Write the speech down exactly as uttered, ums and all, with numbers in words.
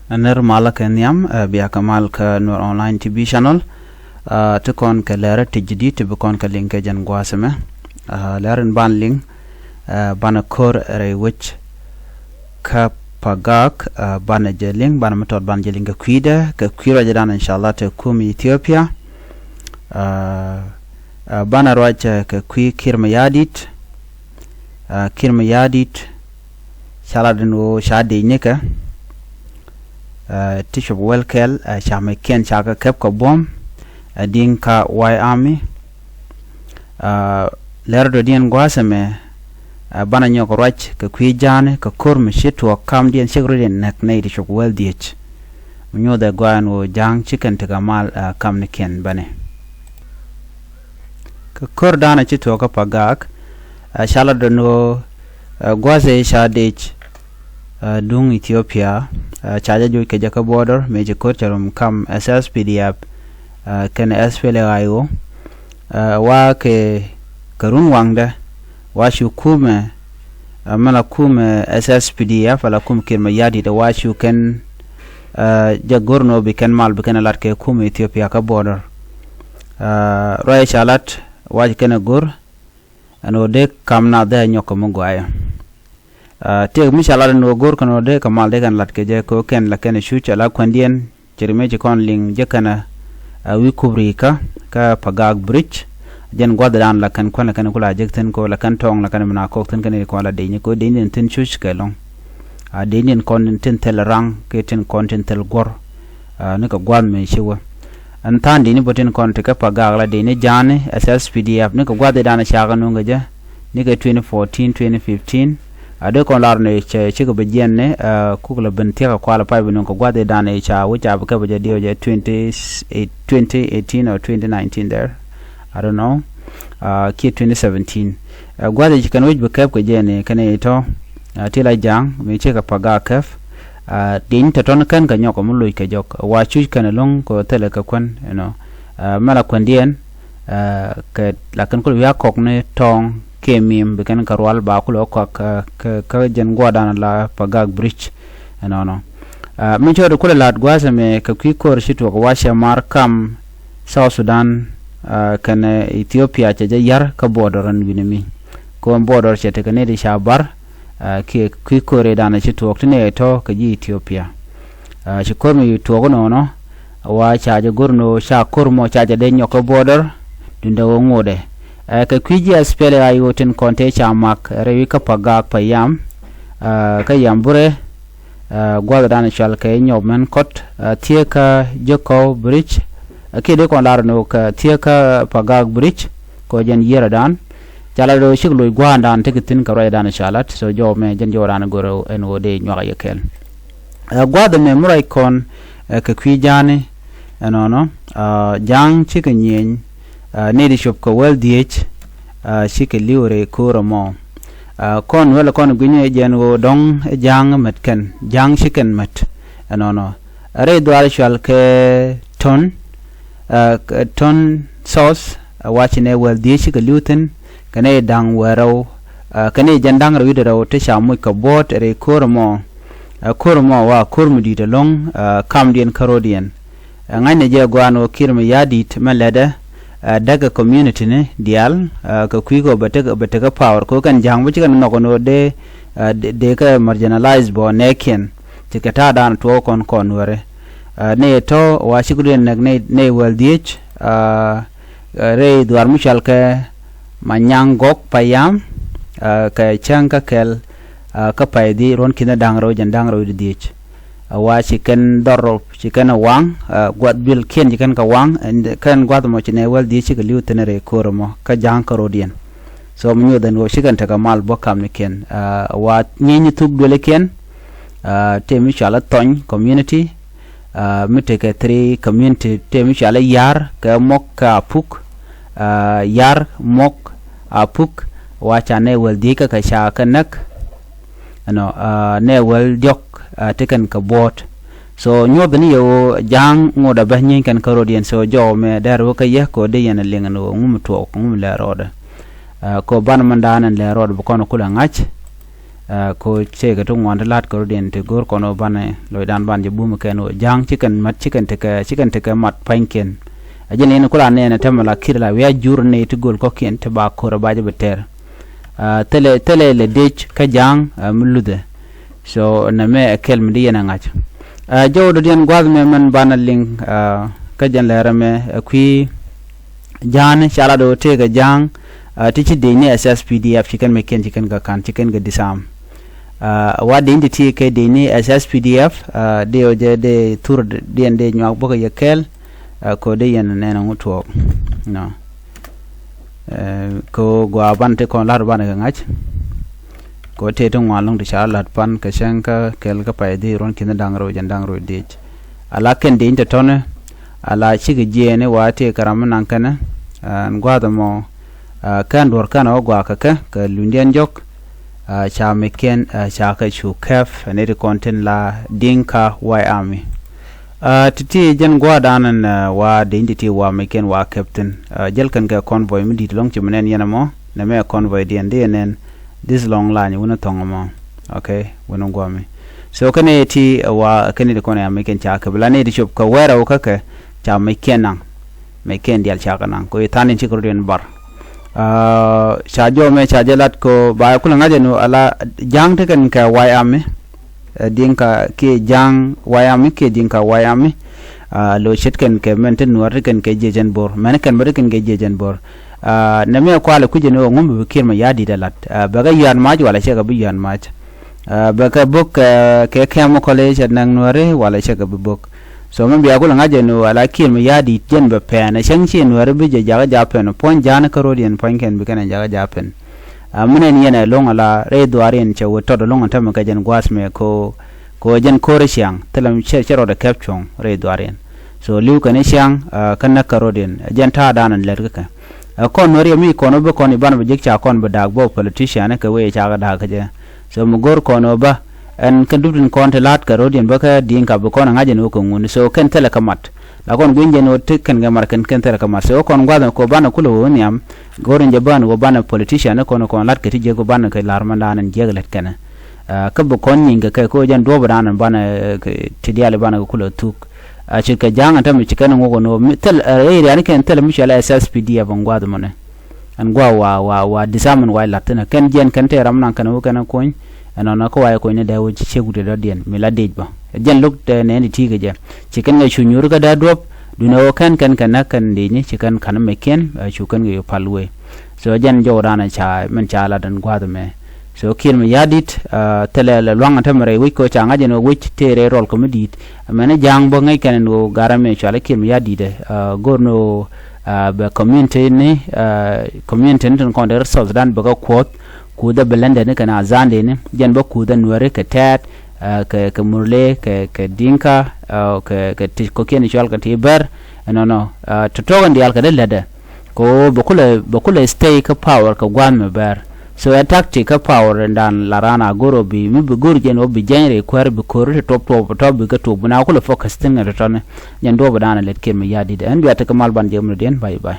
Nɛr malä kɛ nhiam, ɛ, bia kɛ mal kä Nuer Online T V channel. Ɛ, ti kɔn kɛ lɛrä ti jidit ti bi kɔn kɛ liŋ kɛ jɛn gua̱a̱th ɛmɛ. Ɛ, lɛr in ban liŋ, ɛ, banɛ ko̱r rɛy wec kä Pagak, ɛ, banɛ jɛ liŋ, banɛ mi tɔt banɛ jɛ liŋ kɛ kui̱dɛ, kɛ kui̱ ruacdan inshallah te kum Ethiopia. Ɛ, ɛ, banɛ ruac, ɛ, kɛ kui̱ Kiir Mayardit. Ɛ, Kiir Mayardit ca lat ɛn ɣöö ca dec nikɛ, ɛ, ti cop wäl kɛl, ɛ, ca mɛckiɛn ca kɛ kɛp kɛ buɔ̱m, ɛ, Dinka White Army. Ɛ, lɛr dɔ̱diɛn gua̱a̱th ɛmɛ, ɛ, banɛ nyɔk ruac kɛ kui̱ ja̱a̱ni kɛ ko̱r mi ci tuɔɔk kamdiɛn cik rɔ̱diɛn näk nɛy ti cop wäl dhiec. Mi nyuuthɛ gɔaa ɛn ɣöö ja̱a̱ŋ ci kɛn tekɛ mal, ɛ, kamnikiɛn bäni. Kɛ ko̱r da̱a̱n a ci tuɔɔk kä Pagak, ɛ, ca lat ɛn ɣöö, ɛ, gua̱a̱th ëë ca dec, ɛ, duŋ Ethiopia, ɛ, ca jɛ joc kɛ jɛ kä border mëë ci ko̱r cɛ rom kam S S P D F, ɛ, kɛnɛ S P L A I O, ɛ, wa kɛ, kɛ run waŋdɛ, wa cu kumɛ, ɛ, mɛ la kumɛ S S P D F, ala kumɛ Kiir Mayardit, wa cu kɛn, ɛ, jɛ go̱r ni ɣöö bi kɛn mal bi kɛn lat kɛ kumɛ Ethiopia kä border. Ɛ, ruac ca lat, wa ci kɛn ɛ go̱r, ɛn ɣöö dee kam nath dee a nyɔk kɛ mi gɔaaɛ. Ɛ, tëëk mi ca lat ɛn ɣöö go̱r kɛn ɣöö dee kɛ mal dee kɛn lat kɛ jɛ kɛ ɣöö kɛn la kɛn cuc ala kuändiɛn, ci ri mëë ci kɔn liŋ jɛ kɛn, ɛ, wi̱i̱ kup ri̱i̱kä kä Pagak Bridge. Jɛn gua̱thdan la kɛn kuän la kɛn kula jek thi̱n kɛ ɣöö la kɛn tɔ̱ɔ̱ŋ la kɛn mi na kɔk thi̱n kɛn ri kɔn la dec ni kɛ ɣöö dec ni thi̱n cuc kɛ lɔ̱ŋ. A dec ni kɔn tin thil raŋ kɛ tin kɔn tin thil guɔ̱r. Ɛ, nikɛ gua̱th mëë ci wä. Ɛn tha̱a̱ŋ dec ni bä tin kɔn ti kä Pagak la dec ni ja̱a̱ni S S P D F nikɛ gua̱th i̱ da̱a̱n cakɛ nuŋ kɛ jɛ. Nikɛ twenty fourteen, twenty fifteen. A dee kɔn lar ni cɛ cikɛ bi jiɛn ni, ɛ, kuk la ben thia̱k a kual a pay bi nuŋ kɛ gua̱th i̱ da̱a̱n i̱ ca wi̱c a bi kɛ bi jɛ diɛw jɛ twenty, twenty eighteen or twenty nineteen there. I don't know. Ɛ, kiɛ twenty seventeen. Ɛ, gua̱th i̱ ci kɛn wi̱c bi kɛp kɛ jɛ ni kɛn i̱ tɔ. Ɛ, ti la ja̱a̱ŋ mi cikɛ Pagak kɛp. Ɛ, di̱ny tɔ̱tɔ̱n kɛn kɛ nyɔk mi loc kɛ jɔk. Wa cuc kɛn lo̱ŋ kɛ thilɛ kɛ kuän, you know. Ɛ, mɛ la kuändiɛn, ɛ, kɛ la kɛn kul wi̱i̱ a kɔk ni tɔ̱ɔ̱ŋ kiɛ mi̱i̱m bi kɛn kɛ rual ba kul ɛ kɔak, ɛ, kɛ, kɛ jɛn guɔ̱ɔ̱rdan la Pagak Bridge. Ɛnɔnɔ. Ɛ, mi cɔɔd kulɛ la̱t gua̱a̱th ɛmɛ kɛ kui̱ ko̱r ci tuɔk wa cɛ mar kam South Sudan, ɛ, kɛnɛ Ethiopia cɛ jɛ ya̱r kä border ɛn wi̱ni mi. Kɔn border cɛ tekɛ ni di ca bar, ɛ, kiɛ kui̱ ko̱r i̱ danɛ ci tuɔk ti ni ɛ tɔ̱ kɛ ji̱ Ethiopia. Ɛ, ci ko̱r mi tuɔk inɔnɔ, wa ca jɛ go̱r ni ɣöö ca ko̱r mɔ ca jɛ dee nyɔk kä border, duundɛ ɣöö ŋotdɛ. Ɛ, kɛ kui̱ ji̱ S P L A I O tin kɔn tëë ca mak, ɛ, rɛy wi̱c kä Pagak Payam, ɛ, kä Yambure, ɛ, gua̱thdan cual kɛ nyɔk mɛn kɔt, ɛ, thieekä Jekɔw Bridge, ɛ, kiɛ dee kɔn lar ni ɣöö kɛ thieekä Pagak Bridge, kɔ jɛn yiërɛdan, ca la do̱ cik loc gua̱a̱ndan tekɛ thi̱n kɛ ruacdan ca lat, so jɔw mɛ jɛn jɔwdan go̱r ɛn ɣöö dee nyuak a yɛ kɛl. Ɛ, gua̱a̱th ɛmɛ mi ruac kɔn, ɛ, kɛ kui̱ ja̱a̱ni, ɛnɔnɔ, ɛ, ja̱a̱ŋ cikɛ nyieny, ɛ, nɛy ti cop kɛ wäl dhieec, ɛ, cikɛ li̱w rɛy ko̱r ɛmɔ. Ɛ, kɔn wäl kɔn gui̱ny ɛ jɛn ɣöö dɔ̱ŋ ɛ ja̱a̱ŋ mät kɛn, ja̱a̱ŋ ci kɛn mät, ɛnɔnɔ. Rɛy dhuaar cual kɛ Tɔn, ɛ, kɛ Tɔn South, ɛ, wa ci nɛy wäl dhieec cikɛ li̱w thi̱n, kɛ nɛy da̱ŋ wäl rɛw, ɛ, kɛ nɛy jɛn da̱ŋ rɛw wi̱cdɛ rɛw ti ca moc kɛ buɔ̱ɔ̱t rɛy ko̱r ɛmɔ. Ɛ, ko̱r ɛmɔ wa ko̱r mi di̱i̱t ɛlɔ̱ŋ, ɛ, kamdiɛn kä ro̱diɛn. Ɛ, ŋa̱cnɛ jɛ gɔaa ni ɣöö Kiir Mayardit mɛ lätdɛ, ɛ, däkɛ community ni diaal, ɛ, kɛ kui̱ kɛ ɣöö bɛ tek, bɛ tekä power kɛ ɣöö kɛn ja̱a̱ŋ bä ci kɛn nhɔk ni ɣöö dee, ɛ, dee, dee kɛ marginalize bä nɛɛkiɛn. Ci kɛ ta̱a̱dan tuɔɔk kɔn kɔn Nuɛri. Ɛ, nɛy tɔ̱ wa ci kɛ duël näk nɛy, nɛy wäl dhieec, ɛ, ɛ, rɛy dhuaar mi cɔal kɛ Manyaŋ Gɔk Payam, ɛ, kɛ cäŋ kä kɛl, ɛ, kä pay dhieec ruɔ̱n ki̱n da̱ŋ rɛw jɛn da̱ŋ rɛw wi̱cdɛ dhieec. Ɛ, wa ci kɛn dhɔr rɔw, ci kɛn ɛ waŋ, ɛ, gua̱th duëlkiɛn ci kɛn kɛ waŋ, ɛn kɛn gua̱th mɔ ci nɛy wäl dhieec cikɛ li̱w thi̱n rɛy ko̱r ɛmɔ kä ja̱a̱ŋ kä ro̱diɛn. So mi nyuɔth ɛn ɣöö ci kɛn tekɛ mal buɔ̱k kamnikiɛn. Ɛ, wa nyieny thuk duëlikiɛn, ɛ, tëë mi cɔal ɛ Thɔny community, ɛ, mi tekɛ three community, tëë mi cɔal ɛ Yar kɛ Mɔk kɛ Apuk, ɛ, Yar, Mɔk, Apuk, wa ca nɛy wäl dhieec kä kɛ ca kɛ näk. Ɛnɔ, ɛ, nɛy wäl diɔ̱k, ɛ, ti kɛn kɛ buɔ̱ɔ̱t. So nyuɔth ni yɛ ɣöö ja̱a̱ŋ ŋot a bä nyieny kɛn kä ro̱diɛn, so jɔw mɛ dɛr wä kä yɛ kɛ ɣöö dee yɛn a liŋ ɛn ɣöö ŋu mi tuɔɔk ŋu mi lɛ rɔɔdɛ. Ɛ, kɛ ɣöö banɛ mɛn da̱a̱n ɛn lɛ rɔɔdɛ bi kɔn kulɛ ŋa̱c. Ko cɛ kɛ ti ŋuan ti la̱t kɛ rɔ̱diɛn ti go̱o̱r kɔn ɔ banɛ lɔcdan ban jɛ bum kɛn ɔ ja̱a̱ŋ ci kɛn mat ci kɛn tekɛ ci kɛn tekɛ mat pa̱nykiɛn. A jɛn yɛn kula nɛɛnɛ tɛmɛ la ki̱r la wi̱i̱ a jur ni ti go̱o̱l kɔ̱kiɛn ti ba ko̱r a ba jɛ bi tɛr. Thilɛ thilɛ lɛ dec kä ja̱a̱ŋ mi luthɛ. So nɛ mɛ ɛ kɛl mi di yɛn ɛ ŋa̱c. Jɔw dɔ̱diɛn gua̱th mɛ mɛn banɛ liŋ kä jɛn lɛrɛ mɛ ɛ kui̱ ja̱a̱n ca la do̱ tëëkɛ ja̱a̱ŋ. Ti ci dec ni S S P D F ci kɛn mɛ kiɛn ci kɛn kɛ ka̱n ci kɛn kɛ disarm. Wa dec ni ti ti kɛ dec ni S S P D F dee ɔ jɛ dee thur diɛn dee nyuak bäkɛ yɛ kɛɛl. Ko dee yɛn nɛn ŋu tuɔɔk nɔ. Ko gua ban ti kɔn lat ban kɛ ŋa̱c. Ko tëë ti ŋuan lɔ̱ŋ ti ca lat pan kɛ cäŋ kä kɛl kä pay dhi ruɔ̱n ki̱n da̱ŋ rɛw jɛn da̱ŋ rɛw dhiec. Ala kɛn dec ni tɔ̱tɔ̱ni ala cikɛ jiɛɛni wa tëë kɛ ram mi naŋ kɛnɛ. Ɛn gua̱a̱th ɛmɔ kɛn duɔ̱r kɛn ɔ gɔaa kɛ kɛ kɛ lunydiɛn jɔk. Ca mec kɛn ca kɛ cu kɛp ɛn iti kɔn tin la Dinka White Army. Ti ti jɛn gua̱a̱r dan ɛn wa dec ti ti wa mec kɛn wa kɛp thin. Jäl kɛn kɛ convoy mi di̱t lɔ̱ŋ ci mi nɛn yɛn ɛmɔ nɛ mɛ convoy diɛn di ɛn ɛn this long line wun thɔŋ ɛmɔ. Okay, wun guami. So kɛn iti wa kɛn iti kɔn ya mec kɛn ca kɛp la ni iti cop kɛ wɛrɛ wä kä kɛ ca mec kɛn naŋ. Mec kɛn dial ca kɛ naŋ ko ithan in ci kɛ rut in bar. Ca jɔmɛ ca jɛ lat ko ba kulɛ ŋa̱c ɛn wä ala ja̱a̱ŋ ti kɛn kɛ White Army. Dinka kiɛ ja̱a̱ŋ White Army kiɛ Dinka White Army. Lo ce̱tkɛn kɛ mɛn ti nuɔr ti kɛn kɛ jiɛcɛn bo̱r mɛn kɛn bä ti kɛn kɛ jiɛcɛn bo̱r. Nɛ mɛ kualɛ kui̱cɛ ni ɣä ŋum bi kiɛr mɛ ya̱a̱ di̱t ɛ lat bɛ kɛ yua̱a̱n mac walɛ cɛ kɛ bi yua̱a̱n mac. Bɛ kɛ bok kɛ kɛm kɔlɛ cɛ nɛŋ nuɔri walɛ cɛ kɛ bi bok. So mɛ bia kulɛ ŋa̱c jɛ ni ɣä ala kiɛr mɛ ya̱a̱ di̱t jɛn bɛ pɛn ɛ cäŋ ci nuɔri bi jɛ jakä ja̱a̱ pɛn puɔ̱ny ja̱a̱n kä ro̱d yɛn puɔ̱ny kɛn bi kɛn ɛ jakä ja̱a̱ pɛn. Min ɛn yɛn ɛ lo̱ŋ ala rɛy dhuaar yɛn cɛ wä tɔt lo̱ŋ ɛn tämɛ kɛ jɛn gua̱a̱th mɛ ko ko jɛn ko̱r ciaŋ thilɛ cɛ cɛ rɔɔdɛ kɛp cuɔ̱ŋ rɛy dhuaar yɛn. So li̱w kɛn ciaŋ kä näk kä ro̱d yɛn jɛn ta̱a̱ da̱a̱n ɛn lɛt kä kɛ. Ɛ kɔn nuɔ̱r yɛ mi kɔn wä bi kɔn iban bi jek ca kɔn bi da̱a̱k bä politician kɛ wee ca kɛ da̱a̱k kä jɛ. So mi go̱r kɔn wä bä ɛn kɛn dup tin kɔn ti la̱a̱t kɛ ro̱d yɛn bä kä di̱i̱ŋ ka bi kɔn ɛ ŋa̱c ɛn wä kɛ ŋun so kɛn thilɛ kä mat. La kɔn gui̱ny jɛn wä ti kɛn kɛ mat kɛn kɛn thilɛ kä mat so kɔn gua̱th kɔ banɛ kulɛ wä nhiam. Go̱r in jɛ bän wä banɛ politician ni kɔn kɔn lat kɛ ti jiäk wä banɛ kɛ la̱r mɛn da̱a̱n in jiäk lät kɛnɛ. Kä bi kɔn nyieny kɛ kɛ ko jɛn duɔ̱p da̱a̱n in banɛ ti diaal in banɛ kɛ kulɛ thuk. A ci kɛ ja̱a̱ŋ in tämɛ ci kɛn ŋuɔk in wä thil ɛ riani kɛn thil mi cuɛl S S P D F in gua̱th mɔnɛ. Ɛn gua̱a̱ wa wa wa disarm in wa lat thinɛ kɛn jiɛn kɛn tëë ram naŋ kɛn wä kɛn kuny. Ɛnɔnɔ kä wa yɛ kuny ni dee wä ci ciek wut in dɔ̱diɛn mi la dec bä. Jɛn lo̱k tɛ nɛɛni ti̱i̱ kɛ jɛ ci kɛn kɛ cu nyuur kä dee duɔ̱p. Duundɛ ɣöö kɛn kɛn kɛ näk kɛn di̱i̱ni ci kɛn ka̱n mɛckiɛn cu kɛn kɛ yop pal wee. So jɛn jɔwdan ca min ca lat ɛn gua̱a̱th ɛmɛ. So kiɛn mi ya̱ di̱t thilɛ lɛ lua̱ŋ ɛn tämɛ rɛy wec kɛ ɣöö ca ŋa̱c ɛn ɣöö wec tëë rɛy rɔl kɛ mi di̱i̱t. Ɛmɛn ja̱a̱ŋ bä ŋäc kɛn ɛn ɣöö garɛ mi cualɛ kiɛn mi ya̱ di̱t ɛ go̱r ni ɣöö bɛ community ni community ni tin kɔn dee resource dan bɛ kɛ kuɔth. Kuuthɛ bɛ ländɛ ni kɛn a zandɛ ni jɛn bä kuuthɛ nuɛri kɛ tɛɛt. Kɛ kɛ murle kɛ kɛ dinka kɛ kɛ ti kɔkiɛn cual kɛ ti bɛr. Ɛnɔnɔ tɔtɔk in diaal kɛ dee lätdɛ. Kɛ ɣöö bɛ kulɛ bɛ kulɛ stay kä power kɛ gua̱a̱th mi bɛr. So ɛ tactic kä power in dan la raan a go̱r ɔ bi mi bi go̱r jɛn ɔ bi jɛny rɛy kuäär bi ko̱r ti tuɔp tuɔp tɔ bi kɛ tuɔp bi na kulɛ focus thin kɛ tɔtɔni. Jɛn duɔp in dan a lɛt kiɛn mi ya̱a̱ di̱t ɛn bia tekɛ mal ban jɛ muni diɛn bye bye.